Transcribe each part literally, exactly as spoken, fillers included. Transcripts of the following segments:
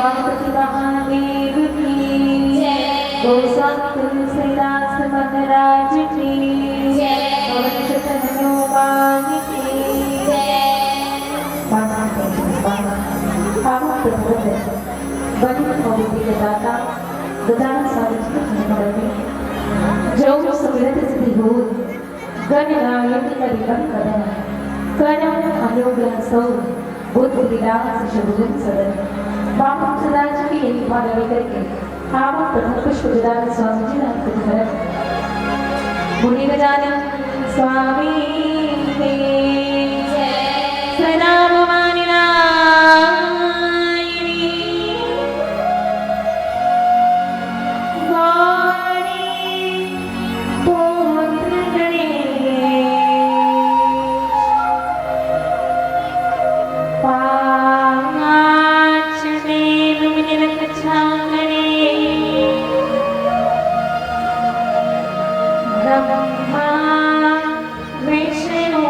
उमापति महादेव की जय। गोस्वामी तुलसीदास महाराज की जय। पवन सुत हनुमान की जय। बंदित मोहिनी के दाता गजानन स्वामी जी के महिमा रहिथे। जो सुमिरत सिद्धि होय, गण गायन करि कंठ कदम। करम अनुग्रह सौ, बुद्धि विलास शोभन सदन। बाबा महाराज की यही बात लेकर के आप प्रथम पुष्प गजानन स्वामी जी नाम को धरत। बोलिए गजानन स्वामी के जय। सदा भवानी नारायणी। गौरी पुत्र गणेश। पाँच देव मिल रक्षा करे। ब्रह्मा विष्णु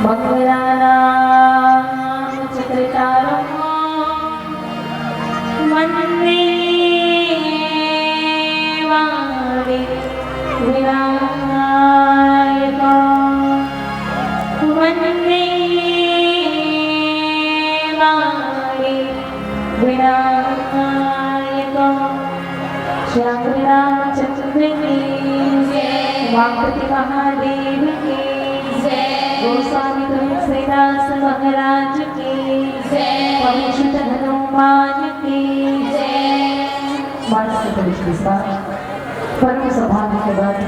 मंगलानां चित्रकारो वन्दे वाणी विनायको वन्दे वाणी विनायको श्याम रामचंद्र की जय। उमापति महादेव की जय। गोस्वामी तुलसीदास महाराज की जय। पवन सुत हनुमान की जय। मानस पुरुष विश्वास परम सौभाग्य के बाद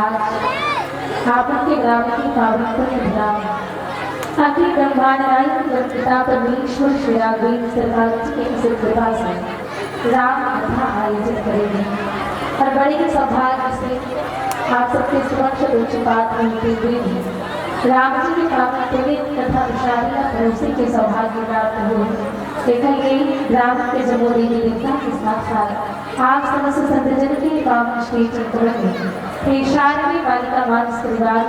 आज आपके ग्राम की पावन पुण्य धरा अखिल ब्रह्मांड नायक पिता परमेश्वर श्री राघवेंद्र सरकार जी के इस कृपा से राम कथा आयोजित करेंगे और बड़े ही सौभाग्य से आप सबके समक्ष उच्चपात होते हुए भी राम जी की पावन पुनीत कथा विशाल भरोसे के सौभाग्य प्राप्त हो। देखा ये ग्राम के जम्मो देवी देवता के साथ साथ आप समस्त संतजन के पावन श्री चंद्र में श्री शारदीय बालिका मानस परिवार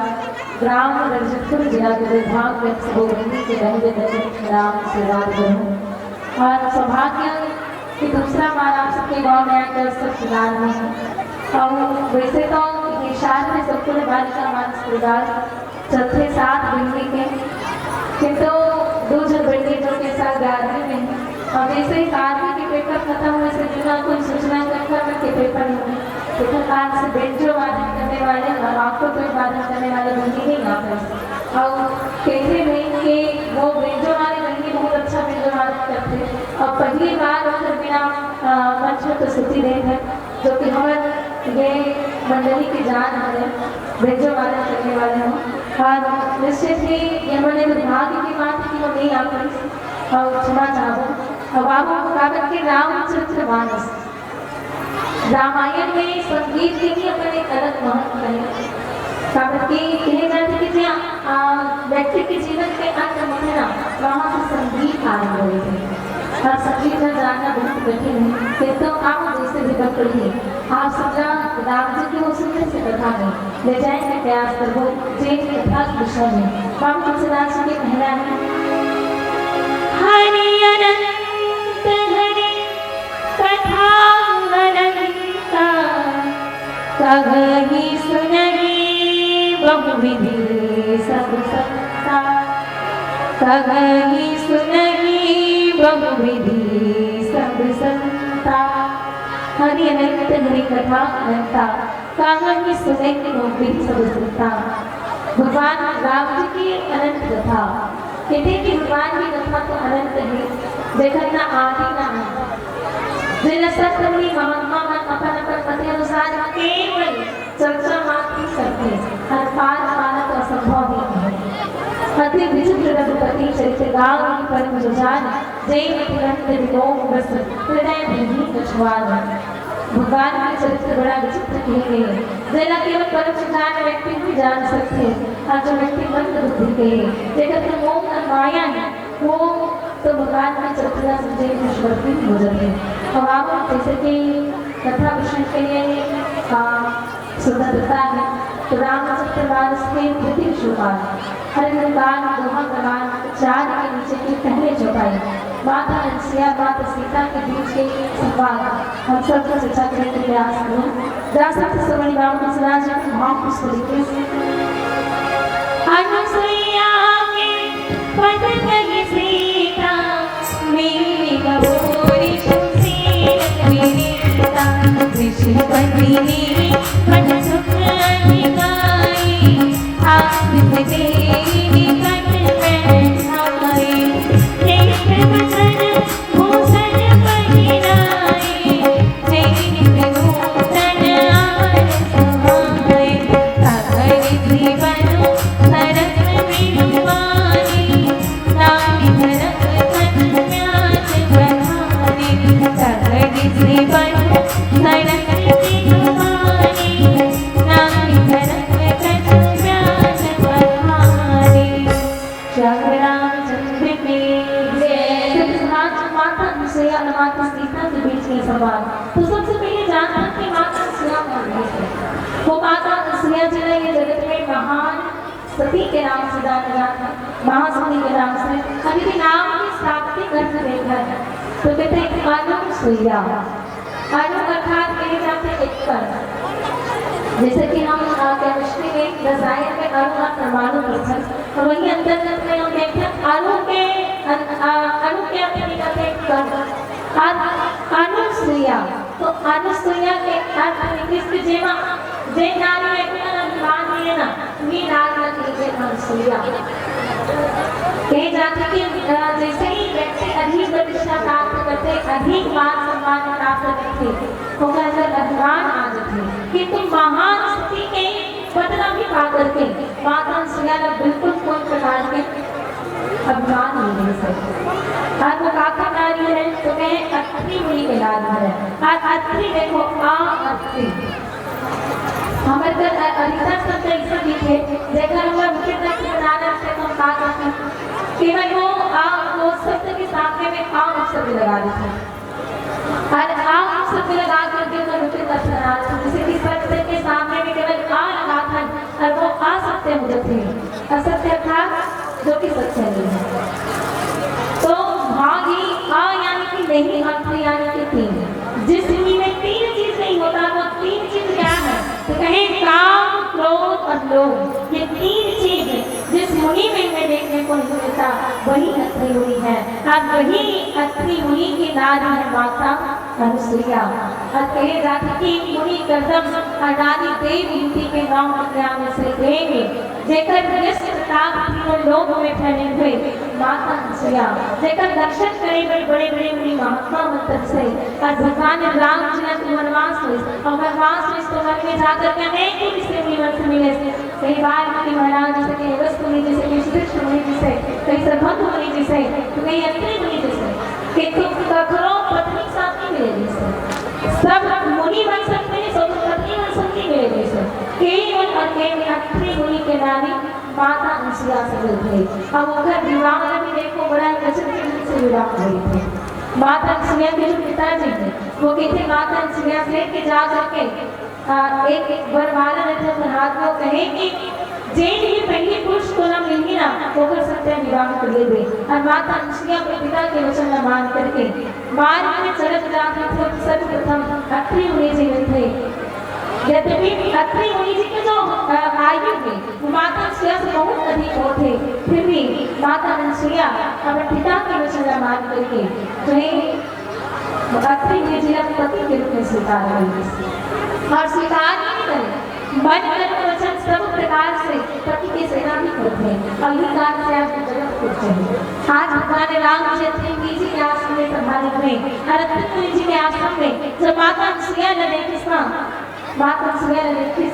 ग्राम रंजीतपुर जिला के विभाग में गोविंदी के दंड दंड नाम सेवा करूं। और सौभाग्य कि दूसरा बार आप सबके गांव में आकर सब सुधार में है। और वैसे तो ये शारदीय संपूर्ण बालिका मानस परिवार चौथे सात बहिनी के, किंतु दो झन बहिनी जो के साथ ग्यारहवीं में है। और जैसे ही बारहवीं के पेपर खत्म हुए, से बिना कोई सूचना के खत्म के पेपर नहीं। तो आज से बेंजो वादन करने वाले और आपको कोई वादन करने वाले बहिनी नहीं आ पाए। और कहते हैं कि वो बेंजो वाली बहिनी बहुत अच्छा बेंजो वादन करते हैं। और पहली बार उनके बिना, अ, मंच में प्रस्तुति दे हैं, जो कि हमारे ये मंडली की जान है, बेंजो वादन करने वाले हों। और निश्चित ही ये हमारे दुर्भाग्य की बात है कि वो नहीं आ पाई। और क्षमा चाहूँ। अब आप मुताबिक के रामचरित मानस, रामायण में संगीत के भी अपन एक अलग महत्व है। काबर कि कहे जाथे कि जे, आ, व्यक्ति के जीवन के अंत में ना, वहाँ से संगीत आरंभ होथे। और संगीत का जानना बहुत कठिन है, किंतु आप जैसे भी बन पड़ी है, आप सबका राम जी की वो सुंदर सी कथा में ले जाएंगे प्रयास करबो, जे यथार्थ विषय में। बाबू तुलसीदास जी के कहना है, हरि अनंत हरि कथा अनंता, कहहि सुनहि बहुविधि सब संता। कहहि सुनहि बहुविधि सब संता। हरि अनंत हरि कथा अनंता, कहहि सुनहि बहुविधि सब संता। भगवान राम जी की अनंत कथा। कहते हैं कि भगवान की कथा तो अनंत है, जेकर ना आदि ना अंत। जेला संत मुनि महात्मा मन अपन अपन मति अनुसार केवल चर्चा मात्र ही करथे, अउ पार पाना तो असंभव ही है। अति विचित्र रघुपति चरित गावै परम जो जान, जे मति मंद विमोह बस हृदय भूमि कछुआन। भगवान के चरित्र बड़ा विचित्र कहे गए हे, जेला केवल परम सुजान व्यक्ति ही जान सकथे, अउ जो व्यक्ति मंद बुद्धि के हे, जेकर के मोह अउ माया हे, वो तो भगवान के चरित्र ला समझे के विश्ववर्ती हो जाथे। अब आप जैसे कि कथा विषय के लिए, आ, स्वतंत्रता है, तो रामचरित मानस के द्वितीय सोपान, हरि गुणगान, दोहा गमान, चार के नीचे की पहली चौपाई, माता अंसुईया, माता सीता के बीच के संवाद, हम सब को चर्चा करने के प्रयास करूँ। जा सकते श्रोमणी बाबू तुलसीदास जी के भाव पुष्प लिखे। अनुसुईया के पद कहि सीता, मिलि बहुरि सुशील विनीता। वृषपति ने पद सुख अति गाई, आसिस देहि निकट बैठाई। नेत्र वचन भूषण पहिराई, जेहि नित नूतन आय सुहाय। अगरि जीवन सरस बिनु मानी, नाहि धरम तन ब्याज बखानी। अगरि जीवन सरस बिनु मानी, नाहि धरम तन ब्याज बखानी। श्याम रामचंद्र की जय। सत्यनारायण माता अंसुईया और माता सीता के बीच के संवाद। तो सबसे पहले जानते हैं कि माता अंसुईया कौन है। वो माता अंसुईया जी ने ये जगत में महान सती के नाम से जाने जाते हैं, महासती के नाम से। अब यदि नाम के शाब्दिक अर्थ देखा जाए तो कहते हैं अनुसुईया। अनु अर्थात कहे जाते हैं एक कण। जैसे कि हम केमिस्ट्री में, रसायन में अणु और परमाणु पढ़ते हैं, तो वही अंतर्गत में हम देखते हैं अणु के अन- अ, अणु के अर्थ निकलते हैं कण। और अनुसुईया, तो अनुसुईया के अर्थ निकलते जेमा जे नारी है ना, अभिमान नहीं है ना, ये नारी ना कहे अनुसुईया। कहे जाते कि अ, जैसे ही व्यक्ति अधिक प्रतिष्ठा प्राप्त करते, अधिक मान सम्मान प्राप्त करते, ओकर अंदर अभिमान आ जाते। किंतु महान स्थिति के पटना भी पा करके माता अनुसुईया ने बिल्कुल कोई प्रकार के अभिमान नहीं रहिस। और वो काकर नारी है, तो कहे अत्रि मुनि के नारी है। और अत्रि देखो, आ अत्रि। हमर कर अ-, अधिकतर शब्द ऐसे लिखे, जेकर हमर मुख्य तत्व बनाना से हम का करते हैं? केवल वो आ, वो शब्द के सामने में आ शब्द लगा देते हैं। और आ शब्द लगा करके ओकर मुख्य तत्व बनाते हैं। जैसे कि सत्य के सामने में केवल आ लगाते हैं और वो असत्य हो जाते हैं। असत्य अर्थात जो कि सत्य नहीं है। तो भागी आ यानी कि नहीं, अत्रि यानी कि तीन। जिस स्थिति में तीन चीज नहीं होता, वो तीन चीज क्या है? तो कहे काम, क्रोध और लोभ, ये तीन चीज जिस मुनि में हमें देखने को नहीं मिलता, वही अत्रि मुनि है। और वही अत्रि मुनि की नारी है माता अनुसुईया। और कहे जाते कि मुनि कर्दम और नारी देव रीति के नौ कन्या में से एक, जेकर यश प्रताप तीनों लोक में फैले हुए माता अनुसुईया, जेकर दर्शन करे बर बड़े बड़े मुनि महात्मा मन तरसे। और भगवान राम जी ला तो वनवास होइस, और वनवास होइस तो वन में जाकर के अनेक ऋषि मुनि मन से मिले। कहीं बाल्मीकि महाराज जी से, कहीं अगस्त मुनि जी से, कहीं वशिष्ठ मुनि जी से, कहीं सरभंग मुनि जी से, तो कहीं अत्रि मुनि जी से। किंतु कखरो पत्नी के साथ नहीं मिले जी से। सब मुनि बन सकते हैं, सब पत्नी बन सकती मिले जी से। केवल और केवल अत्रि मुनि के नारी माता अनुसुईया से मिलते हैं। अब ओकर विवाह में भी देखो, बड़ा ही गजब के ढंग से विवाह हुए थे। माता अनुसुईया के जो पिताजी थे, वो कहते माता अनुसुईया से कि जा करके आ, एक वरमाला रहिथे अपन हाथ में, वो कहे कि जे भी पहली पुरुष तोला मिलही ना, ओकर संग तैं विवाह कर लेबे। और माता अनुसुईया अपने पिता के वचन ला मान करके मार्ग में चलत जात रहिथे, तो सर्वप्रथम अत्रि मुनि जी मिलथे। यद्यपि अत्रि मुनि जी के जो, अ, आयु है, वो माता अनुसुईया से बहुत अधिक होथे, फिर भी माता अनुसुईया अपन पिता के वचन ला मान करके जो है अत्रि मुनि जी ला पति के रूप में स्वीकार कर लिस। और स्वीकार ही नहीं करे, मन, कर्म, वचन सब प्रकार से पति के सेवा भी करथे। और ये कारण से आज जगत खुश है। आज भगवान राम जी अत्रि मुनि जी के आश्रम में सभा में और अत्रि मुनि जी के आश्रम में जब माता अनुसुईया ला देखिस ना, माता अनुसुईया ला देखिस,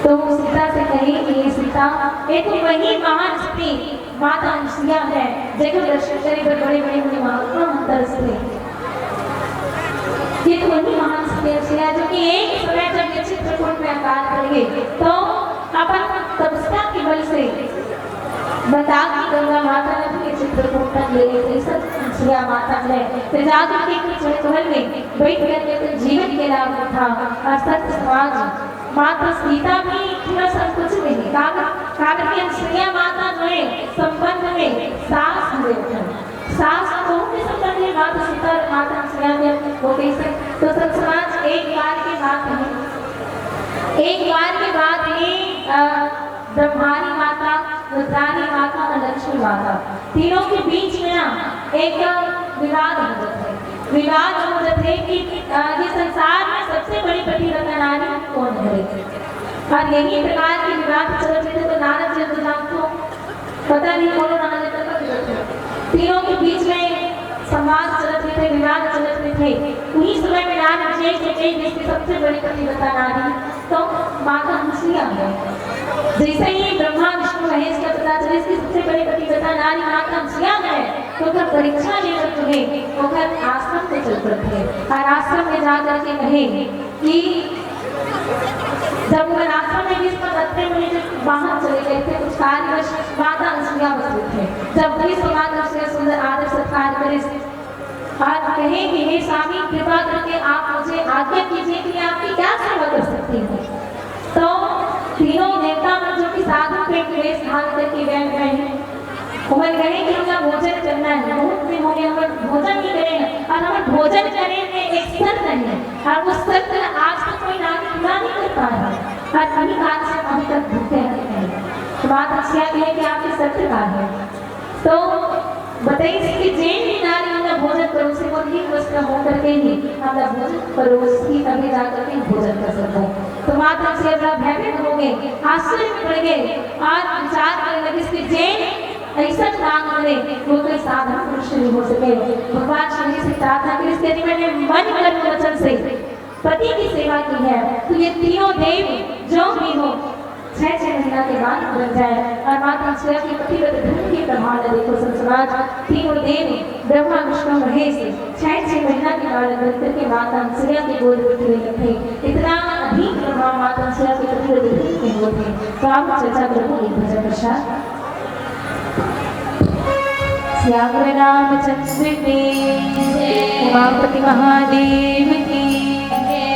तो वो सीता से कहे कि ये सीता, ये तो वही महान स्त्री माता अनुसुईया है, जेकर दर्शन करे बर बड़े-बड़े मुनि महात्मा मन तरसथे। ये तो वही महान स्त्री अनुसुईया, जो कि एक समय जब ये चित्रकूट में अवतार करिहे, तो अपन तपस्या के बल से मंदाकिनी गंगा माता ला भी ये चित्रकूट तक ले गई। सब अनुसुईया माता है, तो जाकर के कुछ महल में बैठ करके तो जीवन के लाभ उठा और संत समाज माता सीता भी थोड़ा संकुचित है। काबर, काबर के अनुसुईया माता जो है, संबंध में सास हरे थे। सास तो बहुत ही संबंध है माता सीता और माता अनुसुईया के। वो कैसे? तो संत समाज एक बार की बात है, एक बार की बात है, अ, ब्रह्माणी माता, रुद्राणी माता और लक्ष्मी माता, तीनों के बीच में ना एक विवाद हो जाता है। विवाद हो जाता है कि, अ, ये संसार में सबसे बड़ी पतिव्रता नारी कौन है? और यही प्रकार के विवाद चलत रहिथे तो नारद जी तो जानथो, पता नहीं कौन नारद जी तक विरोध है। तीनों के बीच में संवाद चलत रहिथे, विवाद चलत रहिथे। उही समय में नारद जी के कहे, जिसकी सबसे बड़ी पतिव्रता नारी तो माता अनुसुईया है। जैसे ही ब्रह्मा विष्णु महेश का पता चले, इसकी सबसे बड़ी पतिव्रता नारी माता अनुसुईया है, तो ओकर परीक्षा लेवत हुए ओकर आश्रम में चल पड़थे। और आश्रम में जा करके कहे कि जब ओकर आश्रम में गिस, तो अत्रि मुनि जी बाहर चले गए थे, कुछ कार्यवश माता अनुसुईया बस रहिथे। जब गिस, तो माता अनुसुईया सुंदर आदर सत्कार करिस। और कहे कि हे स्वामी, कृपा करके आप मुझे आज्ञा कीजिए कि मैं आपकी क्या सेवा कर सकती हूँ। तो तीनों देवता मन जो कि साधु पेट ओमन कहे कि हमला भोजन करना है, बहुत दिन हो गया हमन भोजन नहीं करे हैं, और हमन भोजन करे में एक शर्त है, और उस शर्त ला आज तक कोई नारी पूरा नहीं कर पाए हैं, और अभी आज से अभी तक भूखे हैं। तो माँ तक्षशिला कहे कि आपके शर्त का है? तो बताइस कि जेन भी नारी हमला भोजन परोसे, वो नील वस्त्र होकर के ही हमला भोजन परोसही, तभी जा करके भोजन कर सकबो। तो माँ तक्षशिला भयभीत हो गए, आश्चर्य में पड़ गए, और विचार करे लगिस कि जेन अइसन काम करे, वो कोई साधारण मनुष्य नहीं हो सके। भगवान शिव जी से प्रार्थना करिस कि यदि मैंने मन, कर्म, वचन से पति की सेवा की है, तो ये तीनों देव जो भी हो, छह छह महीना के बाद बन जाए। और माँ तक्षशिला के पतिव्रत धर्म के प्रभाव में देखो संत समाज, तीनों देव ब्रह्मा, विष्णु, महेश छह छह महीना के बाद बन करके माँ तक्षशिला के गोद में खिले थे। इतना अधिक प्रभाव माँ तक्षशिला के पतिव्रत धर्म के होते। तो आप चर्चा करो एक भजन प्रसाद। श्याम रामचंद्र के जय। उमापति महादेव की जय।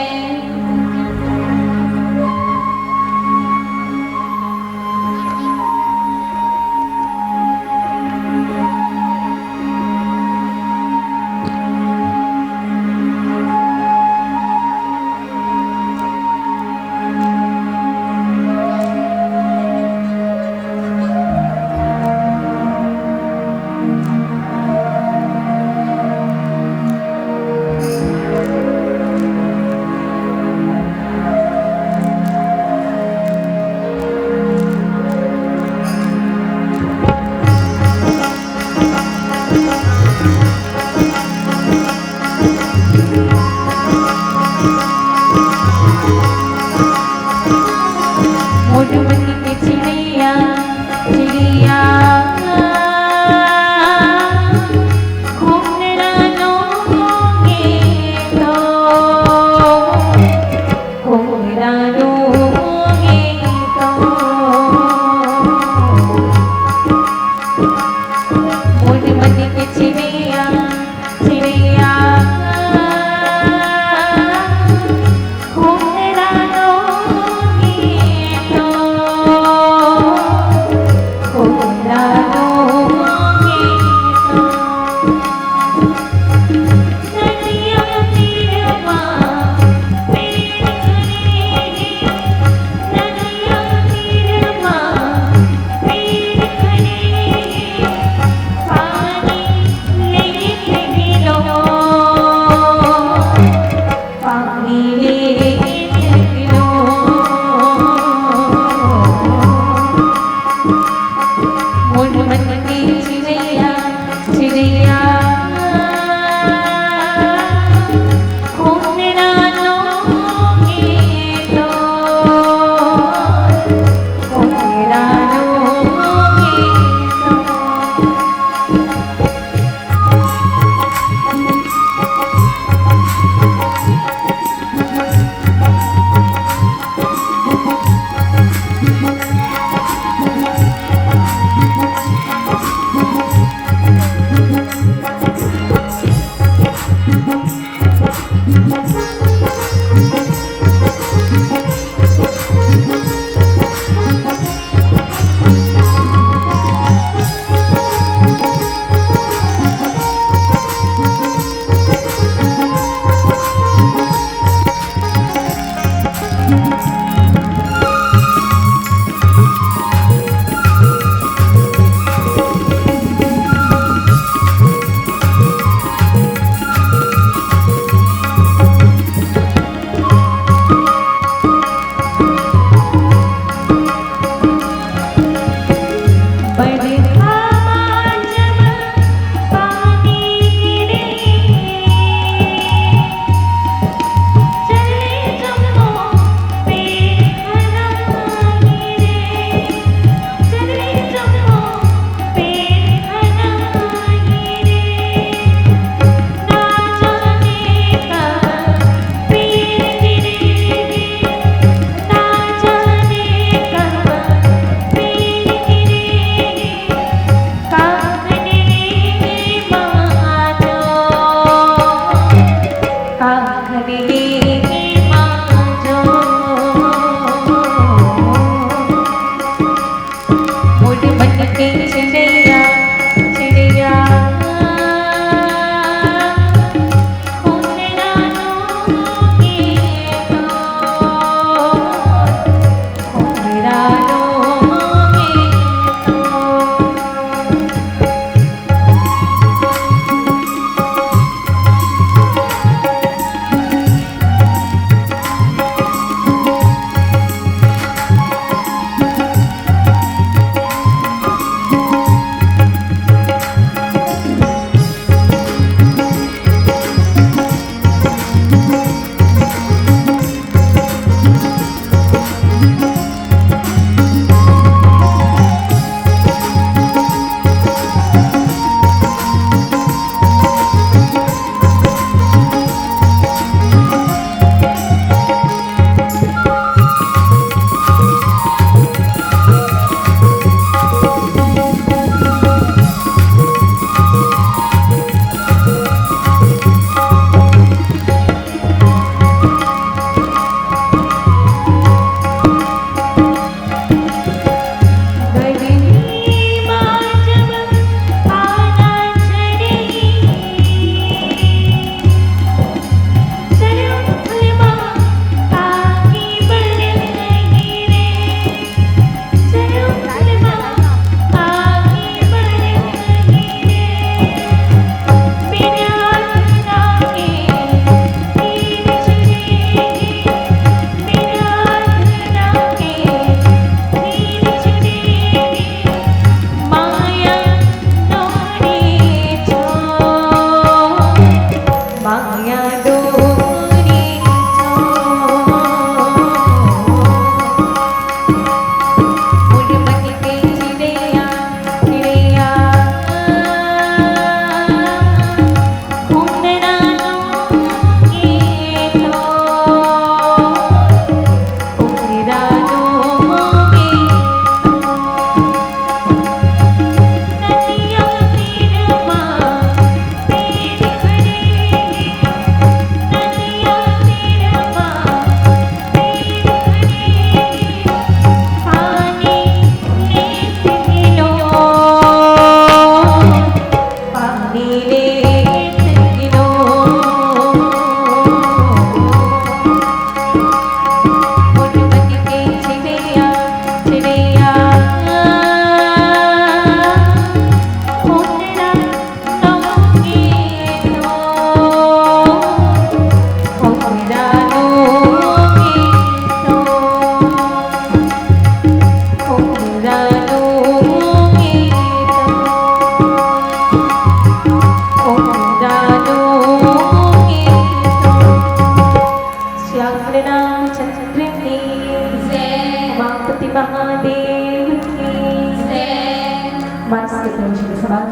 सवाल।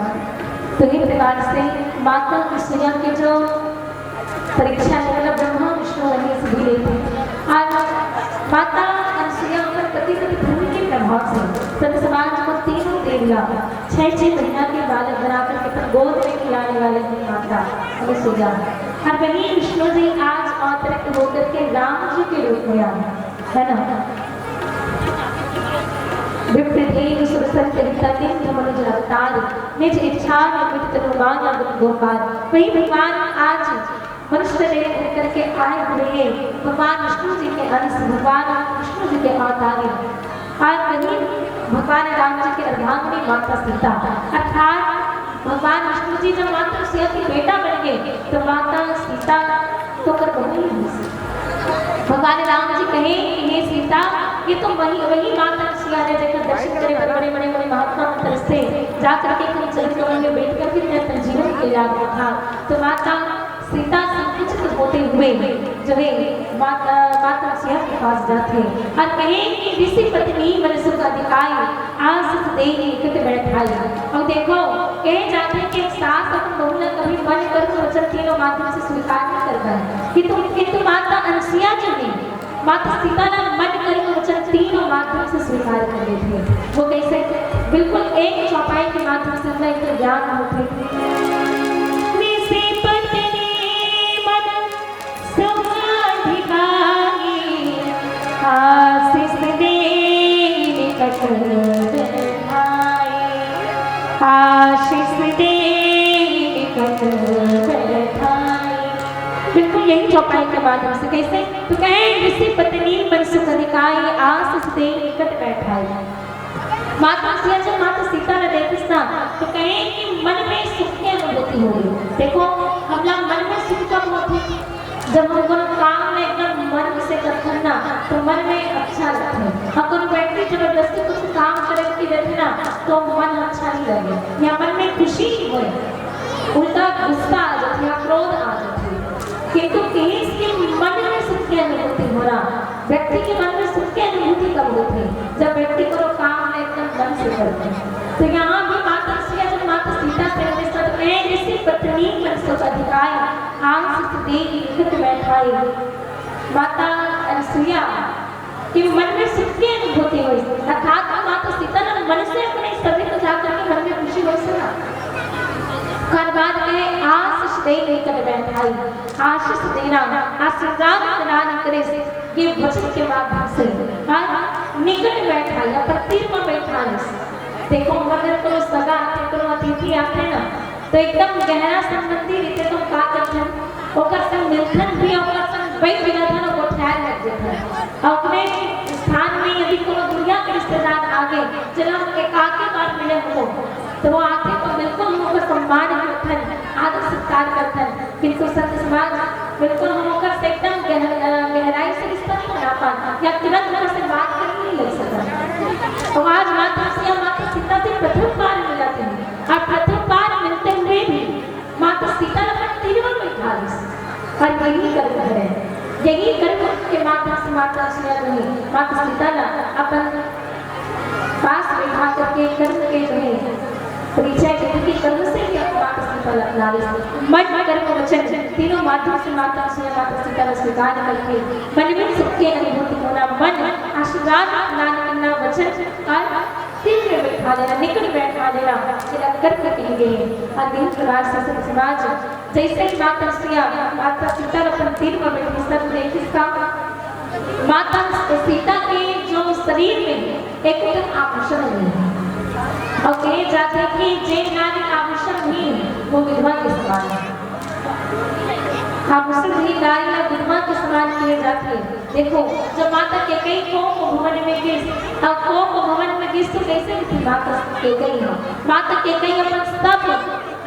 तो ये प्रकार से माता अनसुईया के जो परीक्षा है, मतलब ब्रह्मा विष्णु महेश भी लेते हैं। और माता अनसुईया पर पति के धर्म के प्रभाव से संत समाज को तीनों देवियां छह छह महीना के बालक बनाकर के अपने गोद में खिलाने वाले हैं माता अनसुईया। और वही विष्णु जी आज अवतरित होकर के राम जी के रूप में आए, है ना? विप्र धेनु सुर सरित निंदन मनुज अवतार, निज इच्छा निर्मित तनु मांग अगम गोपाल। वही भगवान आज मनुष्य देह धर करके आए हुए हैं, भगवान विष्णु जी के अंश, भगवान विष्णु जी के अवतार हैं। और वही भगवान राम जी के अर्धांगिनी माता सीता, अर्थात भगवान विष्णु जी जब माता अनसुईया के बेटा बन गए तो माता सीता तो कर बहू ही हुई। भगवान राम जी कहे कि हे सीता, ये तो वही, वही माता अनसुईया है जेकर दर्शन करे बर बड़े बड़े बड़े महात्मा मन तरसथे, जा करके तुम चरण कमल में बैठ करके अपने जीवन के लाभ उठा। तो माता सीता संकुचित होते हुए जो है माता, माता अनसुईया के पास जाते हैं और कहे कि ऋषि पत्नी मन सुख अधिकाई, आशीष देहि निकट बैठाई। और देखो, कहे जाते हैं कि एक सास अपन बहू ला कभी मन कर्म वचन तीनों माध्यम से स्वीकार नहीं करता है, किंतु, किंतु माता अनसुईया जो है, माता सीता ला मन कर्म वचन तीनों माध्यम से स्वीकार कर लेती है। वो कैसे? बिल्कुल एक चौपाई के माध्यम से अपना एक ज्ञान होते। ऋषि पत्नी मन सुख अधिकाई, आशीष देहि निकट बैठाई, आशीष देहि निकट बैठाई। बिल्कुल यही चौपाई के माध्यम से। कैसे? तो कहे, ऋषि पत्नी मन सुख अधिकाई, आशीष देहि निकट बैठाई। माता अनसुईया जब माता सीता ला देखिस ना, तो कहे कि मन में सुख के अनुभूति होगे। देखो, हमला मन में सुख कब होथे? जब हम कोनो काम में एकदम मन से करथन ना, तो मन में अच्छा लगथे। अउ कोनो व्यक्ति जबरदस्ती कुछ काम करे के देथे ना, तो मन अच्छा नहीं लगे, या मन में खुशी नहीं होए, उल्टा गुस्सा आ जाथे या क्रोध आ जाथे। किंतु कहिस कि मन में सुख के अनुभूति होना, व्यक्ति के मन में सुख के अनुभूति कब होथे? जब व्यक्ति कोनो काम में एकदम मन से करथे। तो यहाँ भी माता अनसुईया जब माता सीता से मिलथे तो कहे, ऋषि पत्नी मन सुख अधिकाई, आशीष देहि निकट बैठाई। माता अनसुईया के मन में सुख के अनुभूति होइस, अर्थात माता सीता ने मन से अपने सभी को जा करके मन में खुशी होइस ना। ओकर बाद कहे, आशीष देहि निकट बैठाई, आशीष देना, आशीर्वाद प्रदान करिस, ये वचन के माध्यम से, और निकट बैठाई, अपन तीर में बैठा लिस। देखो, अगर कोनो सगा आथे, कोनो अतिथि आथे ना, तो एकदम गहरा संबंधी रहिथे, तो का करथन, ओकर संग मिलथन भी, ओकर संग बैठ जाथन, ओकर ख्याल रख देथन। अउ अपने स्थान में यदि कोनो दूरिया के रिश्तेदार आगे, जेला हम एकाके बार मिले हो, तो वो आथे तो बिल्कुल हम ओकर सम्मान करथन, आदर सत्कार करथन। किंतु संत समाज बिल्कुल हम ओकर से एकदम गहर-, अ, गहराई से रिश्ता नहीं बना पान, या तुरंत ओकर से बात करने नहीं लग सकन। तो आज माता अनसुईया माता सीता से प्रथम बार मिलत हे, और प्रथम बार मिलते हुए भी माता सीता ला अपन तीर में बैठा लिस। और यही कर्म है, यही कर्म के माध्यम से माता अनसुईया जो है, माता सीता ला अपन पास बैठा करके कर्म के जो है परिचय देने के कर्म से ही अपन माता सीता ला अपना लिस। मन, कर्म, वचन तीनों माध्यम से माता अनसुईया माता सीता ला स्वीकार करके मन में सुख के अनुभूति होना, मन आशीर्वाद प्रदान करना, वचन और तीर में बैठा लेना, निकट बैठा लेना, जेला कर्म कहे गे हे। और यही प्रकार से संत समाज जैसे ही माता सीता, माता सीता अपन तीर में बैठी, सब देखिस का माता सीता के जो शरीर में एक ठन आभूषण नहीं है। और कहे जाथे कि जे नारी आभूषण नहीं है, वो विधवा के समान है। आभूषण नहीं नारी और विधवा के समान कहे जाथे। देखो, जब माता कैकेयी कोप भवन में गिस, अब कोप भवन में गिस तो कैसे गिस माता कैकेयी? माता कैकेयी अपन सब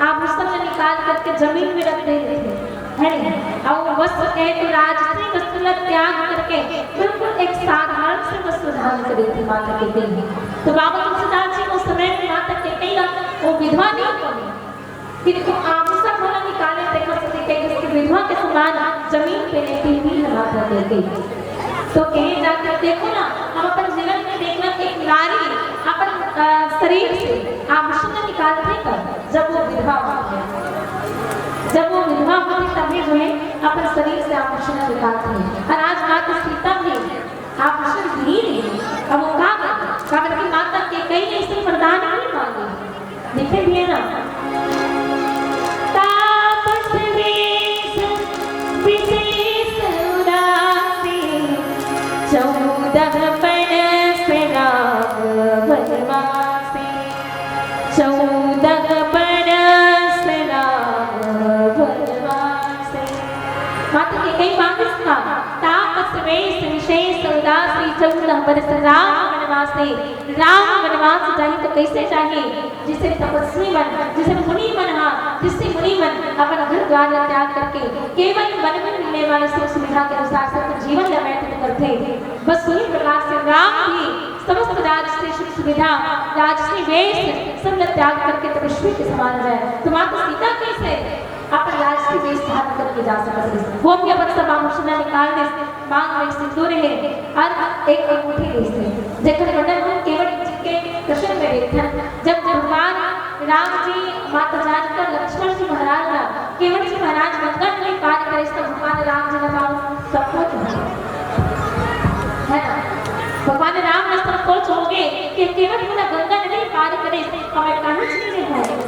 आभूषण ला निकाल करके जमीन में रख दे रहे थे, है नहीं? और वस्त्र कहे तो राजसी वस्त्र ला त्याग करके बिल्कुल एक साधारण से वस्त्र धारण करे थे माता कैकेयी। तो बाबा तुलसीदास जी उस समय में माता कैकेयी ला वो विधवा नहीं बोले, किंतु आभूषण वाला निकाले, देखा सती कैकेयी, विधवा के समान जमीन पे लेटी हुई है माता कैकेयी। तो कहे जाते, देखो ना, हम अपन जीवन में देखना कि एक नारी अपन, अ, शरीर से आभूषण निकाल जब वो विधवा होती है, जब वो विधवा होती तभी जो है अपन शरीर से आभूषण निकालती है। और आज माता सीता भी आभूषण विहीन है। अब वो का करे? का करे कि माता कैकेयी ऐसे वरदान नहीं मांगे। देखे भी है ना, तापस वेश विशेष उदासे, चौदह बरस राम वनवासे, चौदह बरस राम वनवासे। माता कैकेयी मांगिस का, तापस वेश विशेष उदासे, चौदह बरस राम वनवासे। राम वनवास जाही तो कैसे जाही? जैसे तपस्वी मन, जैसे मुनि मन हा, ऋषि मुनि मन अपन घर द्वार ला त्याग करके केवल वन में मिलने वाले सुख सुविधा के अनुसार से अपन जीवन ला व्यतीत करथे। बस वही प्रकार से राम भी समस्त राजसी सुख सुविधा, राजसी वेश, सब ला त्याग करके तपस्वी के समान रहे। तो माता सीता कैसे अपन राजसी वेश धारण करके जा सकत रहिस? वो भी अपन सब आभूषण निकाल दे, मांग में सिंदूर है और एक अंगूठी दे से, जेकर वर्णन हम केवल जी के प्रसंग में देखथन। जब भगवान राम जी, माता जानकी, लक्ष्मण जी महाराज ला, केवल जी महाराज गंगा नदी पार करे, तो भगवान राम जी ला संकोच हो गए, है ना? भगवान राम ला संकोच हो गए कि केवल मोला गंगा नदी पार करे, हमें कहीं नहीं है।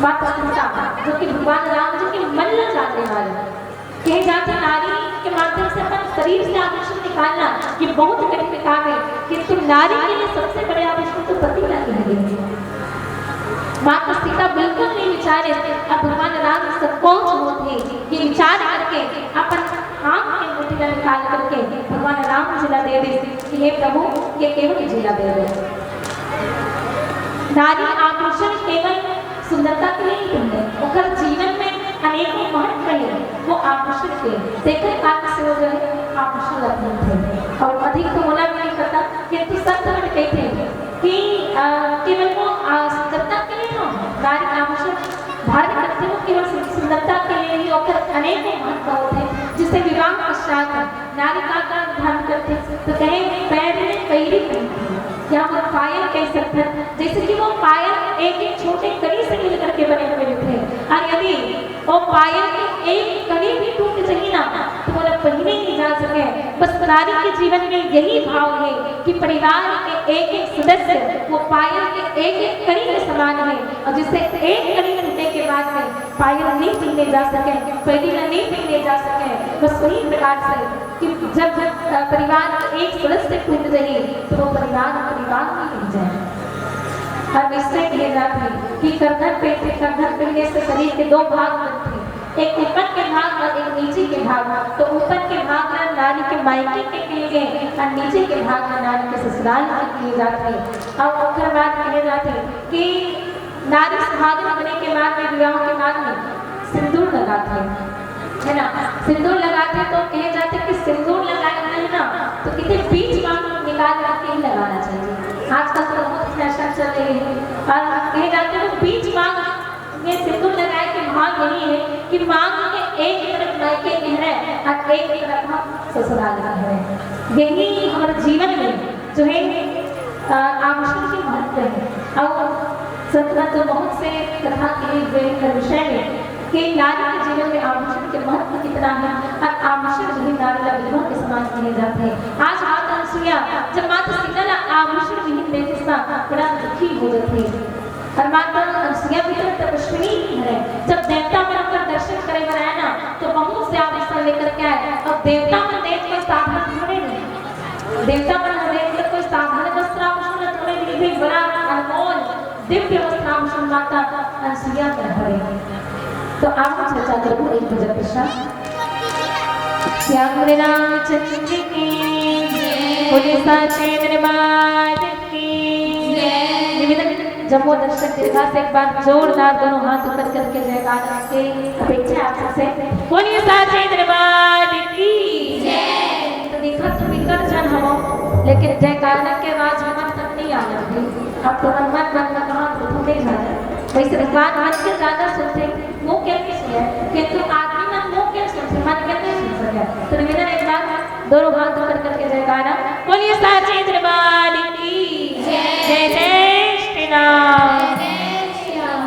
माता सीता, जो कि भगवान राम जी के मन ला जानने वाली, कहे जाथे नारी के माध्यम से अपन शरीर से आभूषण निकालना ये बहुत कठिन काम है, किंतु नारी के लिए सबसे बड़े आभूषण तो पति का ही है। माता सीता बिल्कुल नहीं विचारे और भगवान राम संकोच होते ये विचार करके अपन हाथ के मुट्ठी में निकाल करके भगवान राम जी ला दे दे कि हे प्रभु, ये केवल जी ला दे दे। नारी आभूषण केवल सुंदरता के लिए ही नहीं, ओकर जीवन में अनेकों महत्व है वो आभूषण के। तेकर कारण से वो जो है आभूषण रत्न थे। और अधिक तो मोला भी नहीं पता, किंतु संत मन कहते हैं कि, अ, केवल वो, अ, सुंदरता के लिए ना नारी आभूषण धारण करते हो, केवल सुंदरता के लिए ही, ओकर अनेकों महत्व होते हैं, जिसे विवाह पश्चात नारी का का धारण करथे, तो कहे, पैर में कईरी पहनथे, या वो पायल कह सकथन, जैसे कि वो पायल एक एक छोटे कड़ी से मिल करके बने हुए थे, और यदि वो पायल के एक कड़ी भी टूट जाही ना, तो वो पहने नहीं जा सके। बस नारी के जीवन में यही भाव है कि परिवार के एक एक सदस्य वो पायल के एक एक कड़ी के समान है, और जिससे एक कड़ी टूटने के बाद में पायल नहीं पहने जा सके, पैरी ला नहीं पहने जा सके। बस वही प्रकार से कि जब, जब, अ, परिवार के एक सदस्य टूट जाही, तो वो परिवार, परिवार नहीं रह जाए। और निश्चय कहे जाथे कि करधन पहनथे, करधन पहने से शरीर के दो भाग बनथे, एक ऊपर के भाग और एक नीचे के भाग। तो ऊपर के भाग ला नारी के मायके के कहे गए और नीचे के भाग ला नारी के ससुराल के कहे जाथे। और ओकर बाद कहे जाथे कि नारी सुहागिन होने के बाद में, विवाह के बाद में सिंदूर लगाथे, है ना? सिंदूर लगाथे तो कहे जाथे कि सिंदूर लगाए है ना, तो कितने बीच मांग निकाल करके ही लगाना चाहिए। आजकल तो बहुत फैशन चल रही है, और कहे जाथे तो बीच मांग में सिंदूर लगाए के भाव यही है कि मांग के एक तरफ मायके कह रहे हैं और एक तरफ हम ससुराल कह रहे हैं। यही हमारे जीवन में जो है, अ, आभूषण के महत्व है। और संत तो बहुत से कथा के लिए विषय में कि नारी के जीवन में आभूषण के महत्व कितना है और आभूषण जो है नारी ला विधवा के समान कहे जाते हैं। आज माता अनसुईया जब माता सीता ला आभूषण विहीन देखे सा बड़ा दुखी हो जाते हैं। और माता अनसुईया भी तो तपस्विनी ही है। जब देवता मन ओकर दर्शन करे बर आए ना, तो बहुत से आभूषण लेकर के आए। अब देवता मन देख के साधारण थोड़े नहीं, देवता मन देख के कोई साधारण वस्त्राभूषण थोड़े नहीं, भी बड़ा अनमोल दिव्य वस्त्राभूषण माता अनसुईया कर हरे। तो आप चर्चा करूँ एक भजन प्रसाद। श्याम रामचंद्र की जय। बोले साचे दरबार की जय। निवेदन, जम्मो दर्शक दीर्घा से एक बार जोरदार दोनों हाथ ऊपर करके जयकार के अपेक्षा है आप सबसे। बोलिए साचे दरबार की जय। तो देखा, तुम इकर जन हो, लेकिन जयकारा के आवाज हमन तक नहीं आ रही। अब तो मन मन मन मन कहाँ तो तुम नहीं जाना। वैसे भगवान मन से ज्यादा सुनते, वो क्या नहीं सुने, किंतु आदमी मन वो क्या सुनते, मन क्या नहीं सुन सके। तो निवेदन एक बार दोनों हाथ ऊपर करके जयकारा। बोलिए साचे दरबार की जय। जय जय श्री राम। जय जय श्री राम।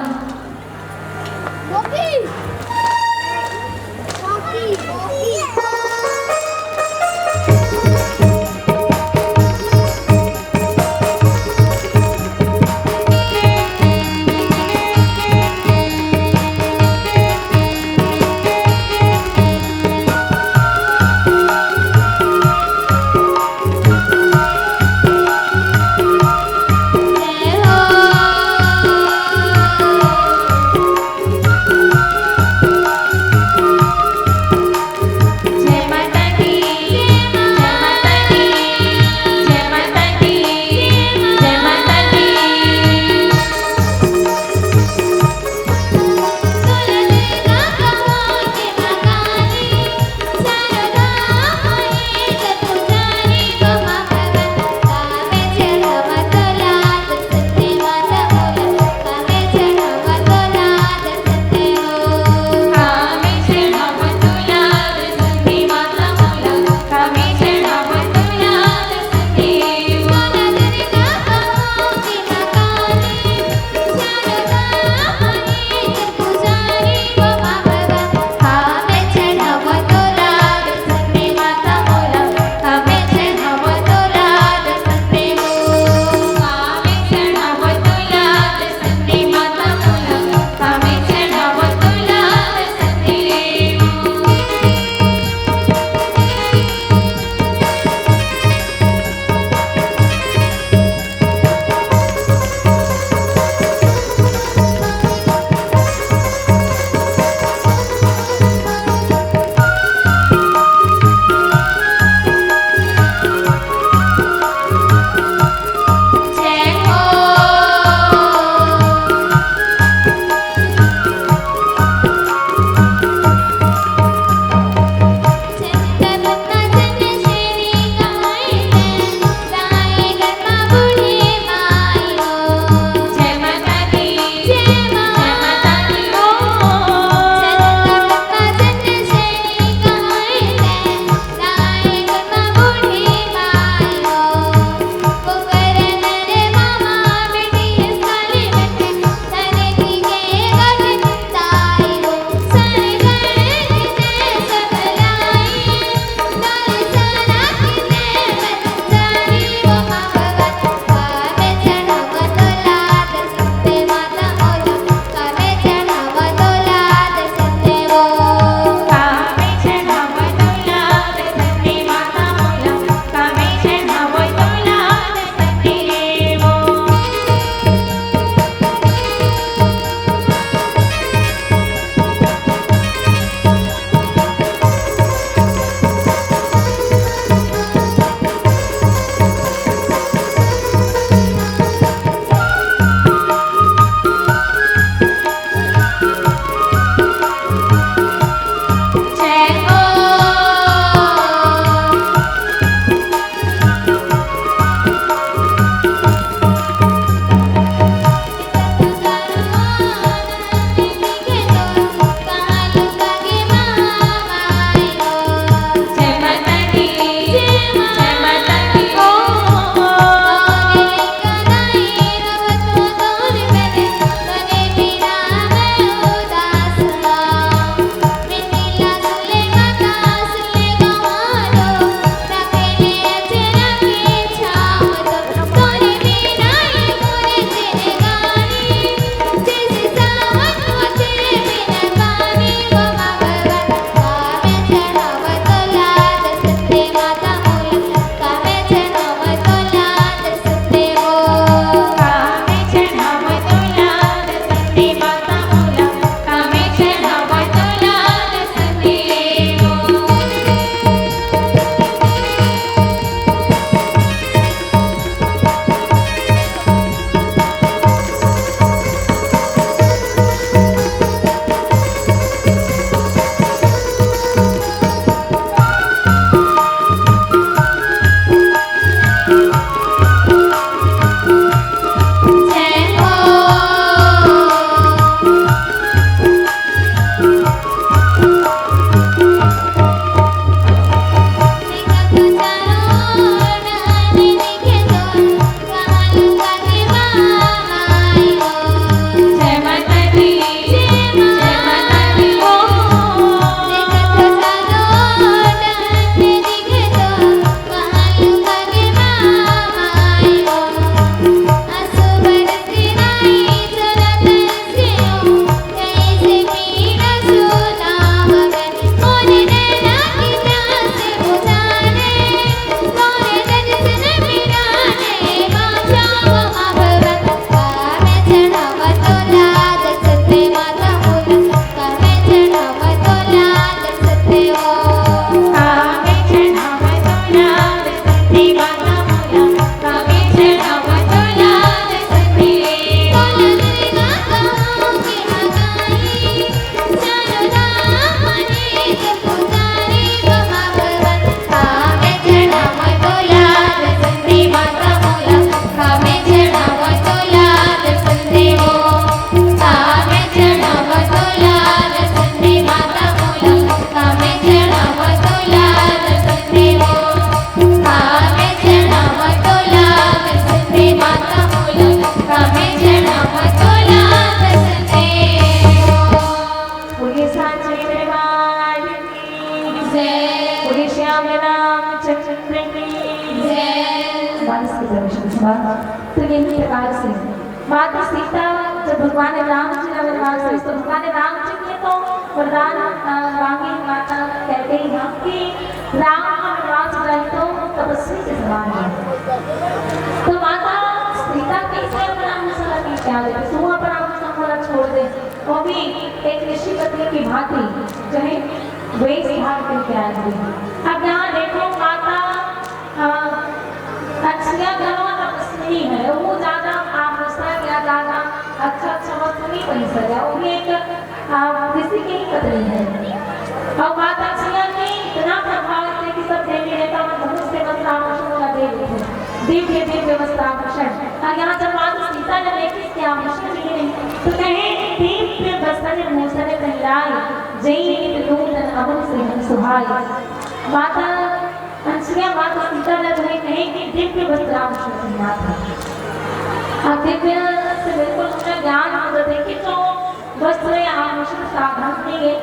सीता जब भगवान राम जी ला वनवास मिलिस, तो भगवान राम जी के तो वरदान, अ, मांगे माता कैकेयी ह कि राम ह वनवास जाही तो तपस्वी के समान हे। तो माता सीता कइसे अपन आभूषण ला त्याग देथे, तू अपन आभूषण ला छोड़ दे, वो भी एक ऋषि पत्नी की भांति, जो है वेश धारण करके आई हुई। अब यहाँ देखो माता, अ, अनसुईया घलो तपस्विनी हे, वो ज्यादा आभूषण या ज्यादा अच्छा अच्छा वस्त्र नहीं पहन सके, वो भी एक, अ, ऋषि की ही पत्नी हे। अउ माता अनसुईया के इतना प्रभाव हे कि सब देवी देवता मन बहुत से वस्त्र आभूषण ला दे देथे, दिव्य दिव्य वस्त्र आभूषण। अउ यहाँ जब माता सीता ला देखिस कि आभूषण मिले नहीं, तो कहे, "दिव्य वस्त्र भूषण पहिराय, जई नित नूतन अवध सेहन सुहाय।" माता अनसुईया माता सीता ला जो है कहे कि दिव्य वस्त्र आभूषण पहिरात हे। अब दिव्य से बिल्कुल उनका ज्ञान हो जाथे कि जो वस्त्र या आभूषण साधारण नहीं हे,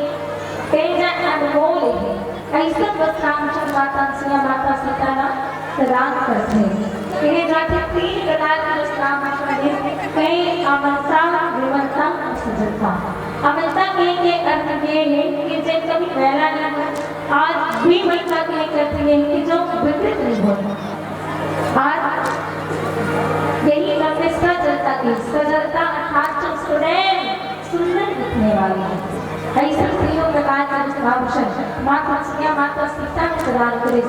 कहे जाए अनमोल हे। अइसन वस्त्र आभूषण माता अनसुईया माता सीता ला प्रदान करथे। कहे जाथे तीन प्रकार के वस्त्र आभूषण हे, कहे अमलता, विमलता अउ सुजलता। अमलता कहे के अर्थ ये हे कि जेन कभी मैला नहीं होय, अउ विमलता कहे के अर्थ ये हे कि जो विकृत नहीं होय। अउ यही बात हे सजलता की, सजलता अर्थात जो सदैव सुंदर दिखने वाली हे। अइसन तीनों प्रकार के वस्त्र आभूषण माता अनसुईया माता सीता ला प्रदान करे।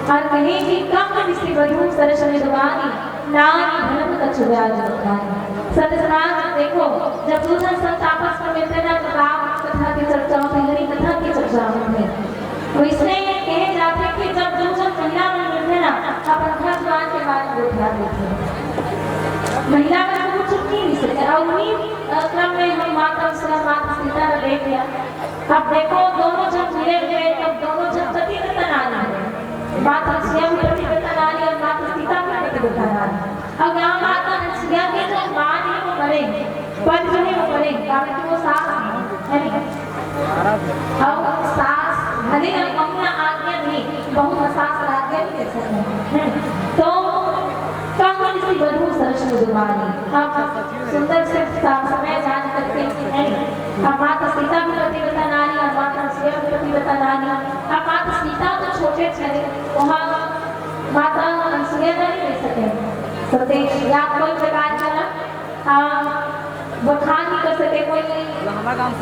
अउ कहे कि कम निसि बधु सरस निधि बानी, नारी धन कछु ब्याज बखानी। संत समाज देखो, जब दू झन संत आपस में मिलथे ना, तो राम कथा की चर्चा होथे, हरि कथा की चर्चा होथे। वइसने कहे जाथे कि जब दू झन महिला मन मिलथे ना, अपन घर दुआर के बारे में गोठिया देथे। महिला मन कुछ नहीं मिल सके। अउ उही, अ, क्रम में हम माता अनसुईया माता सीता ला देख लिया। अब देखो, दोनों झन मिले हुए, तब दोनों झन पतिव्रता नारी हे। माता अनसुईया भी पतिव्रता नारी अउ माता सीता भी पतिव्रता नारी। अब यहाँ माता अनसुईया के जो माँ हे वो मरे, पति जो हे वो मरे, काबर कि वो सास हे, है नहीं? अउ सास भले अपना आज्ञा नहीं, बहू ला सास ला आज्ञा नहीं दे सके, है नहीं? तो कम निसि बधु सरस निधि बानी। अब सुंदर से सा-, समय जान करके, है नहीं? अब माता सीता भी पतिव्रता नारी, अब माता अनसुईया भी पतिव्रता नारी। अब माता सीता तो छोटे थे, वहाँ माता अनसुईया ला नहीं दे सके संदेश या कोई प्रकार का, आ, बखान नहीं कर सके, कोई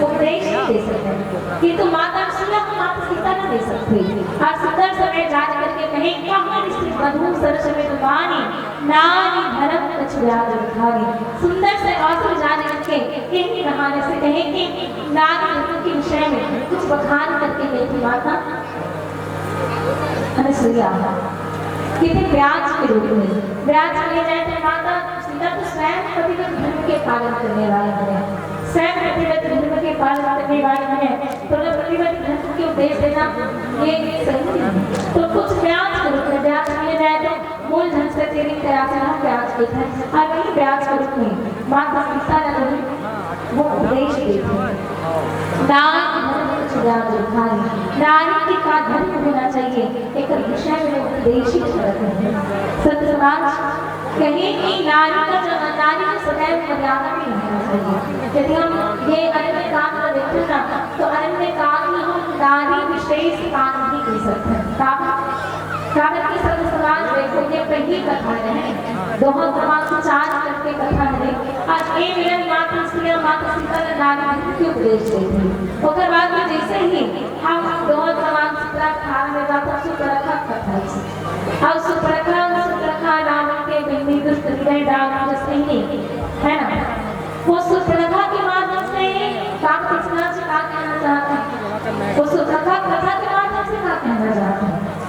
उपदेश नहीं दे सके, किंतु माता अनसुईया को माता सीता ला दे सकथे। अउ सुंदर समय जान करके कहे, कम निसि बधु सरस निधि बानी, नारी धन कछु ब्याज बखानी। सुंदर से अवसर जान करके यही बहाने से कहे कि नारी धन के विषय में कुछ बखान करके गई थी माता अनसुईया, कितने ब्याज के रूप में। ब्याज के लिए जाए तो माता सीता तो स्वयं पतिव्रत धर्म के पालन करने वाली है, स्वयं पतिव्रत धर्म के पालन करने वाली है। तो उन्हें पतिव्रत धर्म के उपदेश देना ये सही नहीं है। तो कुछ ब्याज के रूप में, ब्याज के लिए जाए तो मूलधन से तेरी तरह से हम ब्याज के हैं, और वही ब्याज के रूप में माता सीता ने वो उपदेश देथे। नारी धन कछु ब्याज बखानी, नारी के का धर्म होना चाहिए, एक विषय में उपदेश करते हैं। संत समाज कहे कि नारी का जो, नारी को सदैव मर्यादा में रहना चाहिए। यदि हम ये अरण्य कांड को देखें ना, तो अरण्य कांड में हम नारी विशेष कांड भी कह सकते हैं। कांड काबर कि संत समाज देखो, ये पहली कथा है, दोहा समाज विचार करके कथा है। आज ए मिलन माता सीता, माता सीता ने नारी धर्म के उपदेश दे थे। ओकर बाद में जैसे ही हम दोहा समाज चित्रा खान में जाता सुपरखा कथा है। और सुपरखा, सुपरखा रावण के बिन्नी दुष्ट हृदय डाल जैसे ही, है ना? वो सुपरखा के माध्यम से ही राम कृष्णा जी का कहना चाहते हैं, वो सुपरखा कथा के माध्यम से क्या कहना चाहते हैं?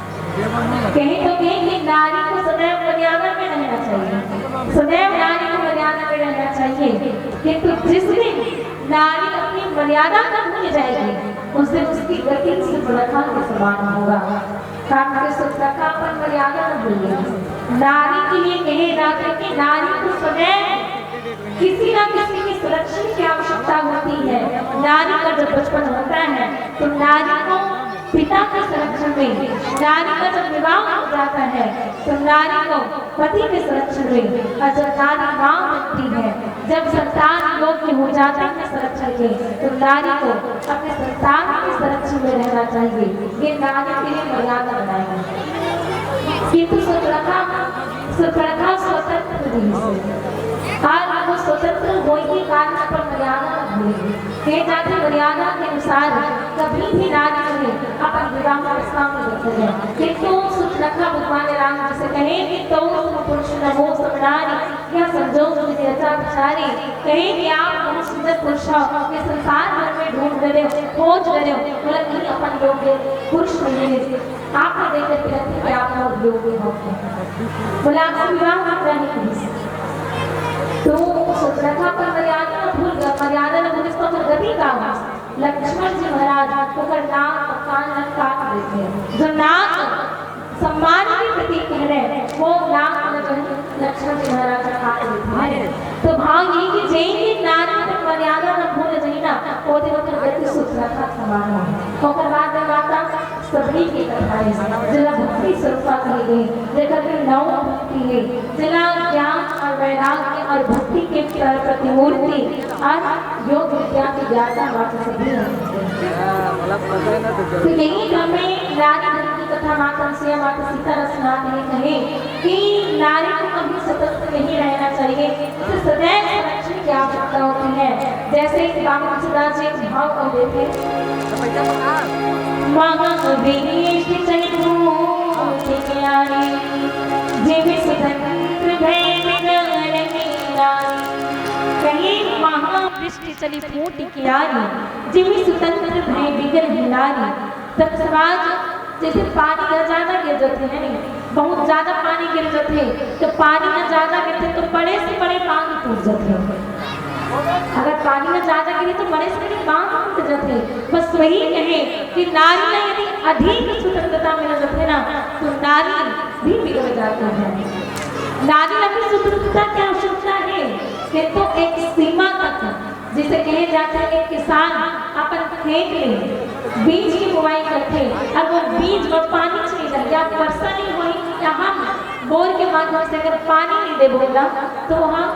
कहीं तो कहीं कि नारी को सदैव मर्यादा में रहना चाहिए, सदैव नारी को मर्यादा में रहना चाहिए। किंतु जिस दिन नारी अपनी मर्यादा को भूल जाएगी, उस दिन उसकी गति सुपरखा के समान होगा। कारण कि सुपरखा अपन मर्यादा को भूल गई। नारी के लिए कहे जाते कि नारी को सदैव किसी ना किसी की सुरक्षा की आवश्यकता होती है। नारी का जब बचपन होता है तो नारी को पिता के संरक्षण में। नारी का जब विवाह हो जाता है तो नारी को पति के संरक्षण में, और जब नारी माँ बनती है, जब संतान योग्य हो जाते हैं संरक्षण के, तो नारी को अपने संतान के संरक्षण में रहना चाहिए। ये नारी के लिए मर्यादा बनाई है। किंतु सुचरखा, सुचरखा स्वतंत्र नहीं है, और वो स्वतंत्र होने के कारण पर मर्यादा न भूले। कहे जाते मर्यादा के अनुसार कभी भी नारी जो है अपन विवाह प्रस्ताव नहीं रखते हैं, किंतु सुचरखा भगवान राम जी से कहे कि तो सम पुरुष न हो सम नारी, या संजोग विधि रचा बिचारी। कहे कि आप बहुत सुंदर पुरुष हो, ये संसार भर में ढूंढ रहे हो, खोज रहे हो, बोला नहीं अपन योग्य पुरुष मिले, आपने देख करके रखते कि आप बहुत योग्य हो। बोला आपसे विवाह करना नहीं। तो सुचरखा पर मर्यादा न भूल, मर्यादा न भूल, इसका मतलब गति का हो। लक्ष्मण जी महाराज ओकर नाक, कान ल काट देथे। जो नाक सम्मान के प्रतीक हरे, वो नाक ल जो है लक्ष्मण जी महाराज काट देथे। तो भाव ये कि जेन भी नारी पर मर्यादा न भूल जाही ना, वो दिन ओकर गति सुचरखा समान हो। ओकर बाद में माता शबरी के कथा हे, जेला भक्ति स्वरूपा कहे गे, जेकर में नौ भक्ति हे, जेला ज्ञान और वैराग्य और भक्ति के प्र-, प्रतिमूर्ति और योग विद्या के ज्ञाता माता शबरी हे। तो यही क्रम में नारी धर्म की कथा माता अनसुईया, माता सीता रस नाथ ने कहे कि नारी को कभी स्वतंत्र नहीं रहना चाहिए, उसे सदैव संरक्षण की आवश्यकता होती है। जैसे कि बाबा तुलसीदास जी एक भाव को देते हैं, महावेष्टि चली भूमि के आए, जीव स्वतंत्र भय बिगल ही नारी। कहे महावेष्टि चली फूट के आए, जीव स्वतंत्र भय बिगल ही नारी। तब समाज जैसे पानी ह ज्यादा गिर जाथे, है नहीं, बहुत ज्यादा पानी गिर जाथे, तो पानी ह ज्यादा गिरथे तो बड़े से बड़े बांध टूट जाथे। अगर पानी ह ज्यादा गिरे तो बड़े से बड़े बांध टूट जाथे। बस वही कहे कि नारी ला यदि अधिक स्वतंत्रता मिल जाथे ना, तो नारी भी बिगड़ जाती है। नारी ला भी स्वतंत्रता की आवश्यकता है, किंतु एक सीमा तक। जैसे कहे जाथे, एक किसान अपन खेत में बीज की बुआई करथे, अगर वो बीज में पानी चाहिए या वर्षा नहीं हुई, या हम बोर के माध्यम से अगर पानी नहीं देबो ना, तो वहाँ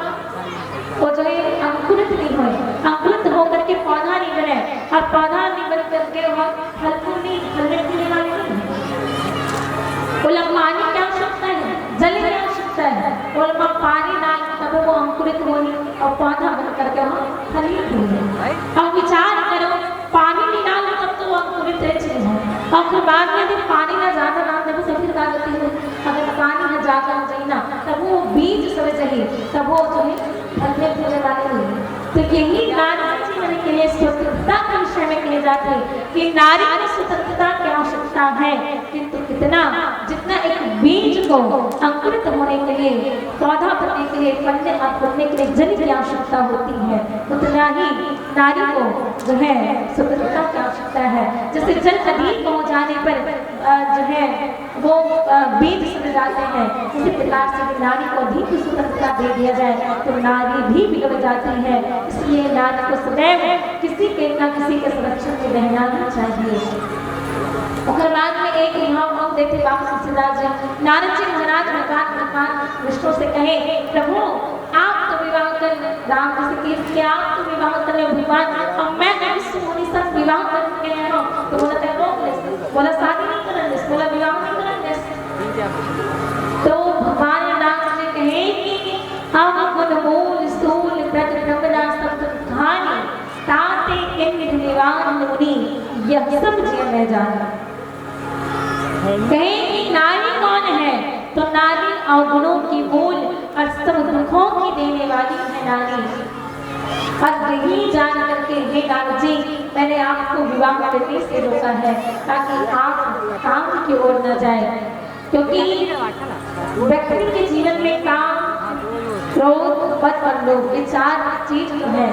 वो जो है अंकुरित नहीं होए, अंकुरित होकर के पौधा नहीं बने, और पौधा नहीं बन करके वहाँ फल फूल नहीं, फलने फूलने वाले नहीं है। ओला पानी की आवश्यकता है, जल की आवश्यकता है, ओला पानी डाल तब वो अंकुरित होही और पौधा बन करके वहाँ फलित होही। अब विचार करो, पानी नहीं डालो तब तो वो अंकुरित है चीज है, और फिर बाद में यदि पानी ना ज्यादा डाल देबो तो फिर का गति है? अगर पानी ना ज्यादा हो जाए ना, तब वो बीज सड़ जाही, तब वो जो है फलने फूलने वाले नहीं। तो यही नारी जीवन के लिए स्वतंत्रता के विषय में कहे जाते हैं कि नारी को स्वतंत्रता की आवश्यकता है, किंतु कितना, जितना एक बीज को अंकुरित होने के लिए, पौधा बनने के लिए, फलने और फूलने के लिए जल की आवश्यकता होती है, उतना ही नारी को जो है स्वतंत्रता की आवश्यकता है। जैसे जल अधिक हो जाने पर, अ, जो है वो, अ, बीज सड़ जाते हैं, उसी प्रकार से भी नारी को अधिक स्वतंत्रता दे दिया जाए तो नारी भी बिगड़ जाती है। इसलिए नारी को सदैव किसी के ना किसी के संरक्षण में रहना ही चाहिए। ओकर बाद में एक भाव हम देखे बाबा तुलसीदास जी, नारद जी महाराज भगवान, भगवान विष्णु से कहे, प्रभु, आप तो विवाह कर ले, राम जी से कहे कि आप तो विवाह कर ले भगवान, अब मैं ऋषि मुनि संग विवाह करके आया हूँ, तो बोला, "तैं रोक ले।" बोला, "शादी नहीं करन देस।" बोला, "विवाह नहीं करन देस।" तो भगवान राम जी कहे कि अवगुण मूल स्थूल ब्रज ब्रह्मना सब दुख हानि, ताते किंविधि निवारण मुनि यह सब जिय मैं जानी। कहे कि नारी कौन है? तो नारी अवगुणों की मूल और सब दुखों की देने वाली है नारी। और यही जान करके, हे नारद जी, मैंने आपको विवाह करने से रोका है, ताकि आप काम की ओर न जाए, क्योंकि व्यक्ति के जीवन में काम, क्रोध, मद और लोभ, ये चार चीज जो है,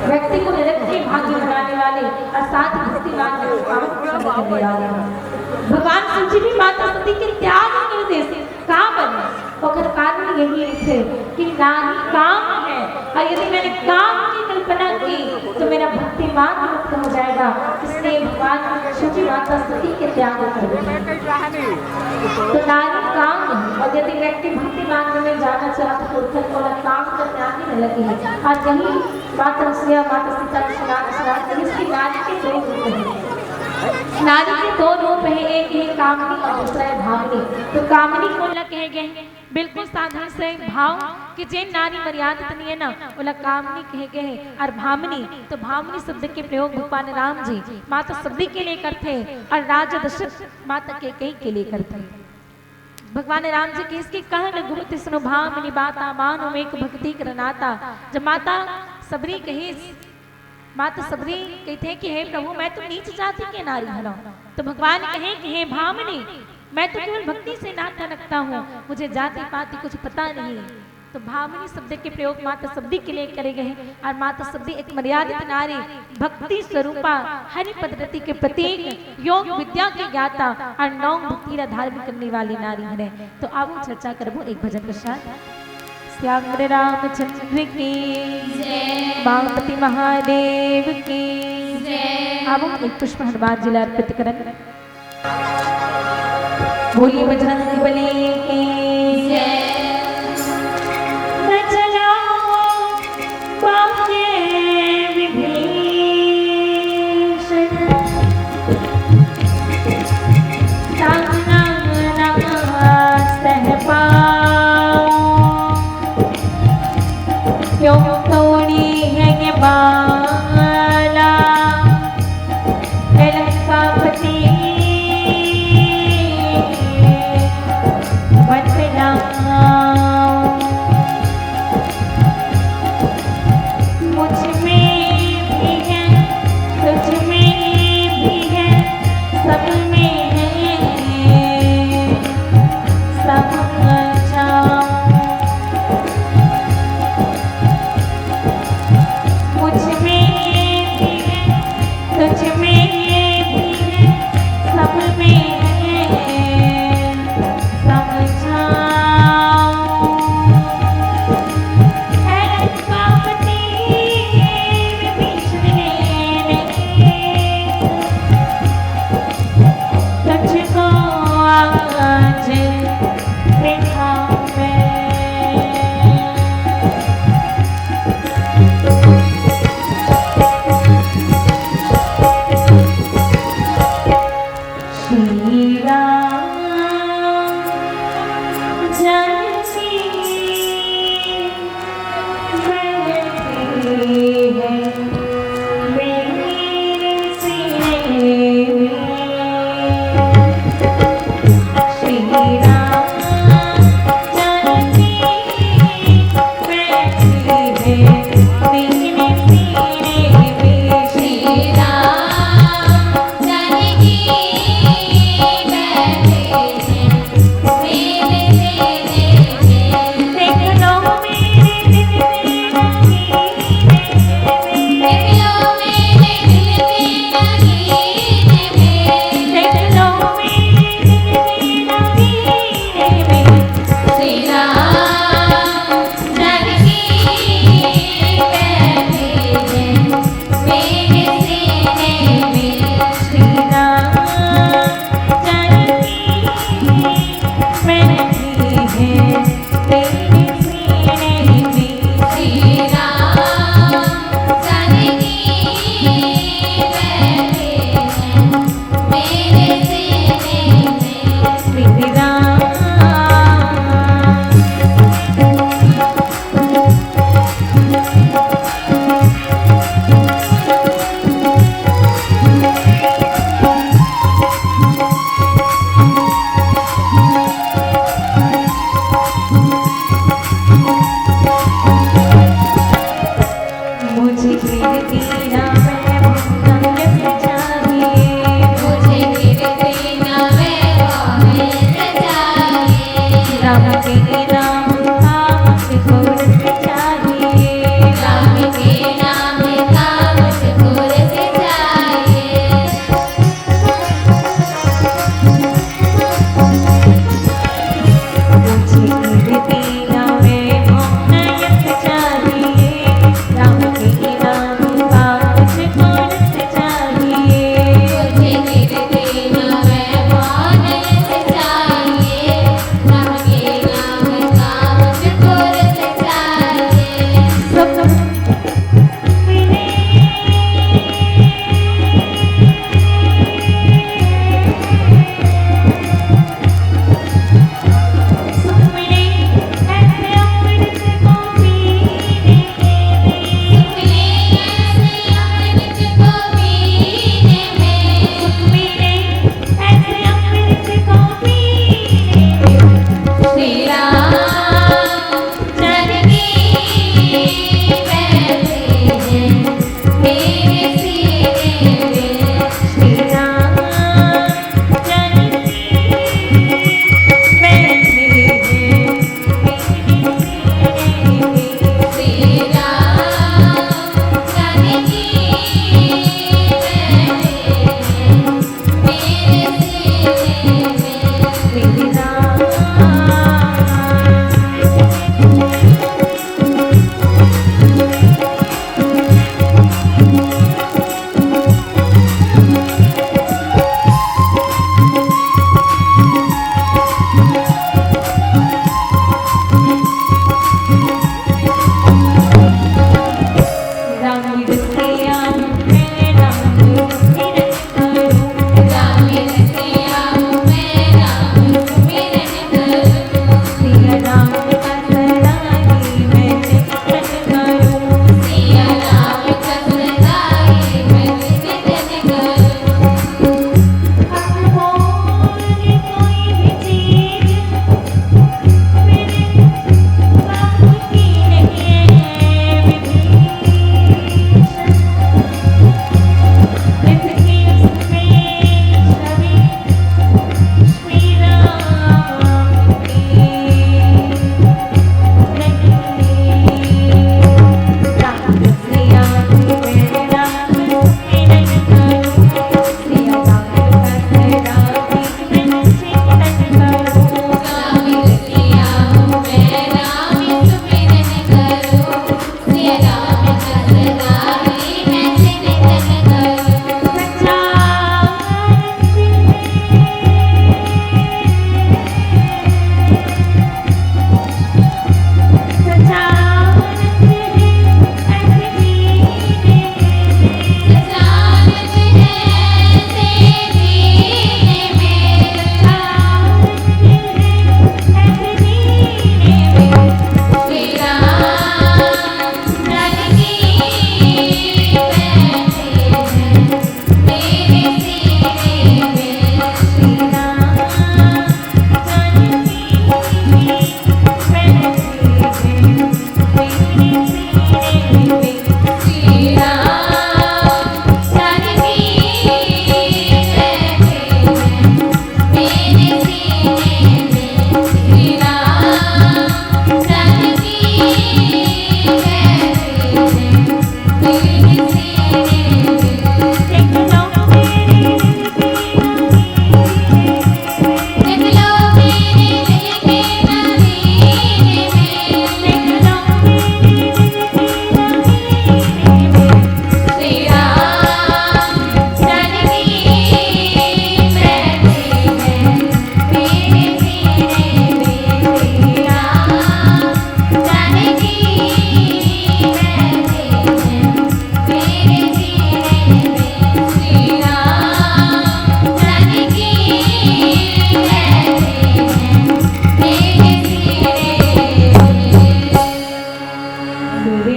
व्यक्ति को नरक के भागी बनाने वाले और साथ ही भक्ति मार्ग में रुकावट खड़ी करने वाले हैं। भगवान शिव जी भी माता सती के त्याग के निर्देश का बने, ओकर कारण यही है कि नारी काम है, और यदि मैंने काम की कल्पना की तो मेरा भक्ति मार्ग मुक्त हो जाएगा। इसलिए भगवान शिव जी माता सती के त्याग कर दिए। तो नारी काम्य, और यदि व्यक्ति भक्ति मार्ग में जाना चाहता तो उत्थल को काम करने आगे न लगे। और यही माता अनसुईया, माता सीता के समान, समान, इसकी नारी के दो रूप है। नारी के दो रूप है, एक है कामनी और दूसरा है भामनी। तो कामनी कोन ला कहे गए हैं? बिल्कुल साधारण से भाव कि जेन नारी मर्यादित नहीं है ना, ओला कामनी कहे गए है। और भामनी, तो भामनी शब्द के प्रयोग भगवान राम जी माता सती के लिए करते हैं और राजा दशरथ माता कैकेयी के लिए करते हैं। भगवान राम जी कहिस कि कह रघुपति सुनु भामिनी बाता, मानो एक भक्ति कर नाता। जब माता सबरी कहिस, माता सबरी कहिथे कि हे प्रभु, मैं तो नीच जाति के नारी हूँ। तो भगवान कहे कि हे भामिनी, मैं तो केवल भक्ति से नाता रखता हूँ, मुझे जाति पाति कुछ पता नहीं। तो भामिनी शब्द के प्रयोग माता सती के लिए करे गए हैं और माता सती एक मर्यादित नारी, भक्ति स्वरूपा, हरि पद रति के प्रतीक, योग विद्या के ज्ञाता और नौ भक्ति ला धारण करने वाली नारी है। तो अब हम चर्चा करबो एक भजन के साथ। श्याम रामचंद्र की जय। उमापति महादेव की जय। अब हम एक पुष्प हनुमान जी ला अर्पित करन। बोलिए बजरंग बली की जय। न चला पाके विभीषण, सामना ना सह पाओ। क्यों तोड़ी है ये माला, हे लंकापति, बतलाओ। मुझ में भी है, तुझ में भी है, सब में है, सब अच्छा। मुझ में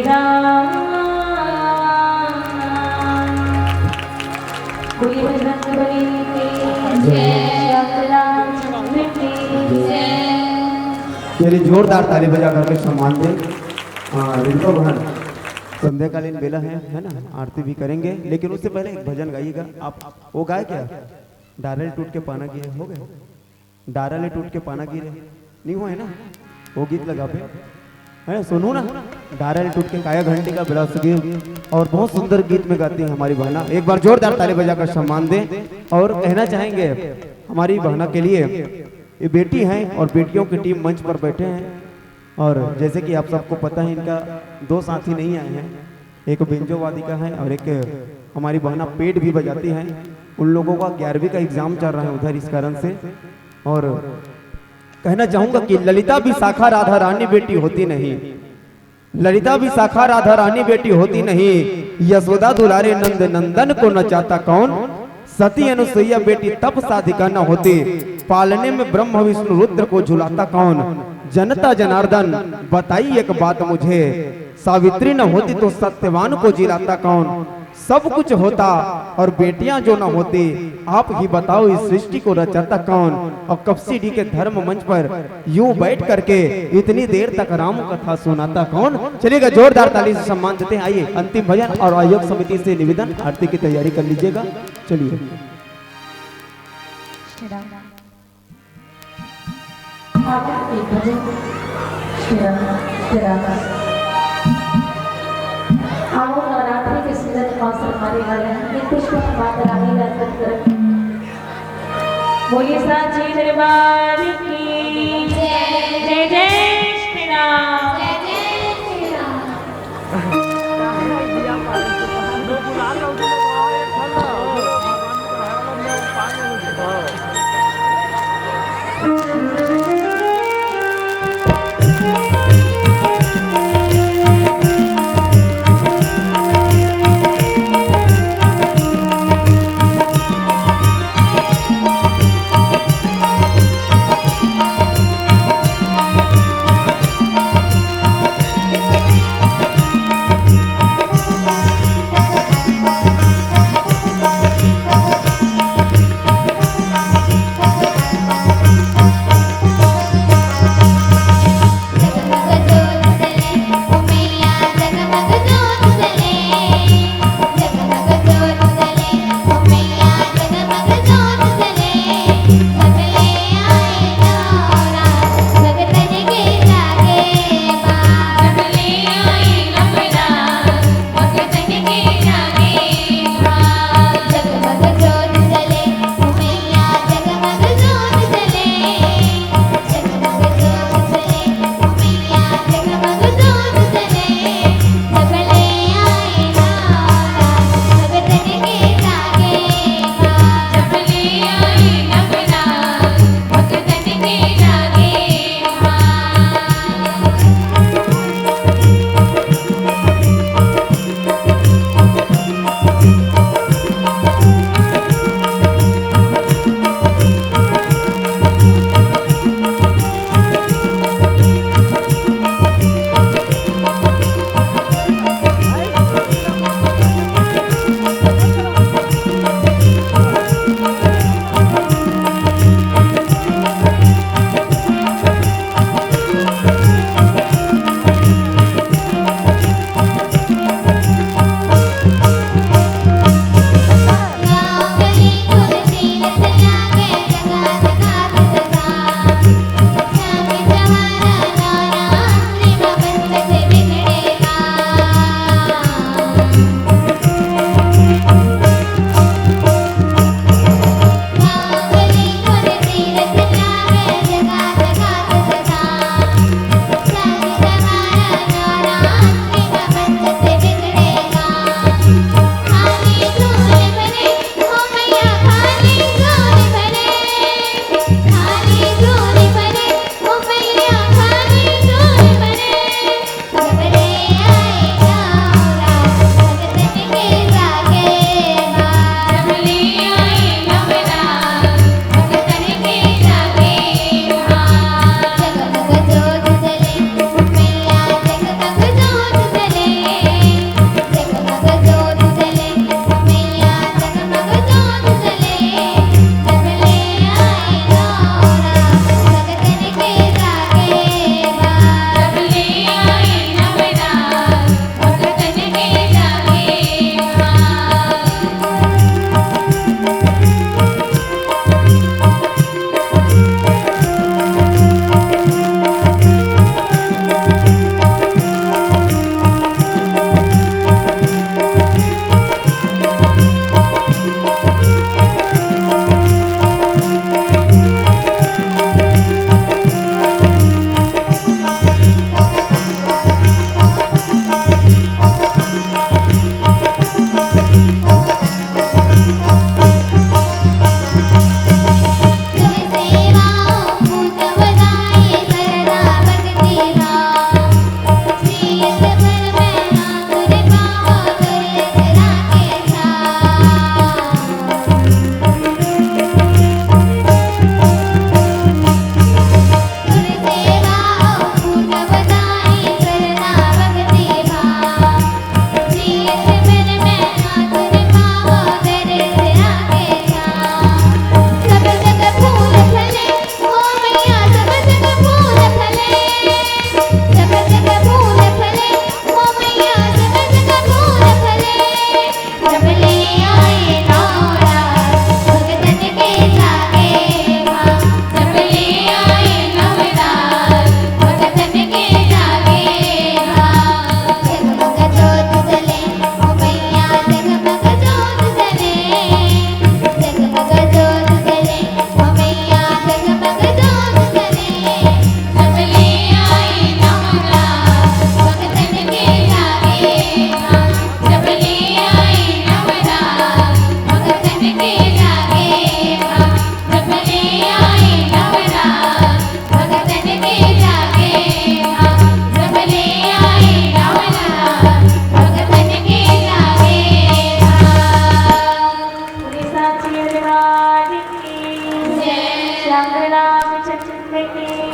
राम। बोलिए बजरंग बली की जय। श्याम राम चंद्र की जय। चलिए, जोरदार ताली बजा करके सम्मान दें। हाँ, रिंकू बहन, संध्याकालीन बेला है, है ना, आरती भी करेंगे, लेकिन उससे पहले एक भजन गाइएगा आप। वो गाए क्या? डारल टूट के पाना गिरे, हो गए? डारा ले टूट के पाना गिरे, नहीं हुआ है ना? वो गीत लगा पे, है, सुनू ना। डारा ले टूट के काया घंटी का बिलास गिर, और बहुत सुंदर गीत में गाती है हमारी बहना। एक बार जोरदार ताली बजाकर सम्मान दें। और कहना चाहेंगे हमारी बहना के लिए, ये बेटी हैं और बेटियों की टीम मंच पर बैठे हैं। और जैसे कि आप सबको पता है, इनका दो साथी नहीं आए हैं, एक बेंजो वादिका है और एक हमारी बहना पेट भी बजाती है। उन लोगों का ग्यारहवीं का एग्जाम चल रहा है उधर, इस कारण से। और कहना चाहूंगा कि ललिता विशाखा राधा रानी बेटी होती नहीं, ललिता विशाखा राधा रानी बेटी होती नहीं। यशोदा दुलारे नंद नंदन को नचाता कौन? सती अनुसुईया बेटी तप साधिका न होती, पालने में ब्रह्म विष्णु रुद्र को झुलाता कौन? जनता जनार्दन, बताइए एक बात मुझे, सावित्री न होती तो सत्यवान को जिलाता कौन? सब कुछ होता और बेटियां जो न होती, आप ही बताओ इस सृष्टि को रचाता कौन? और कपसी डी के धर्म मंच पर यूं बैठ करके इतनी देर तक राम कथा सुनाता कौन? चलिएगा, जोरदार ताली से सम्मान देते हैं। आइए, अंतिम भजन और आयोग समिति से निवेदन, आरती की तैयारी कर लीजिएगा। चलिए। श्री राम। आप एक भजन। श्री राम, श्री राम। आओ, नवरात्रि के सुंदर अवसर हमारे घर हैं। ये पुष्प बात रानी अर्पित कर। बोलिए साचे दरबार की जय। जय जय श्री राम। जय जय श्री राम। महाराज की जय। श्याम रामचंद्र की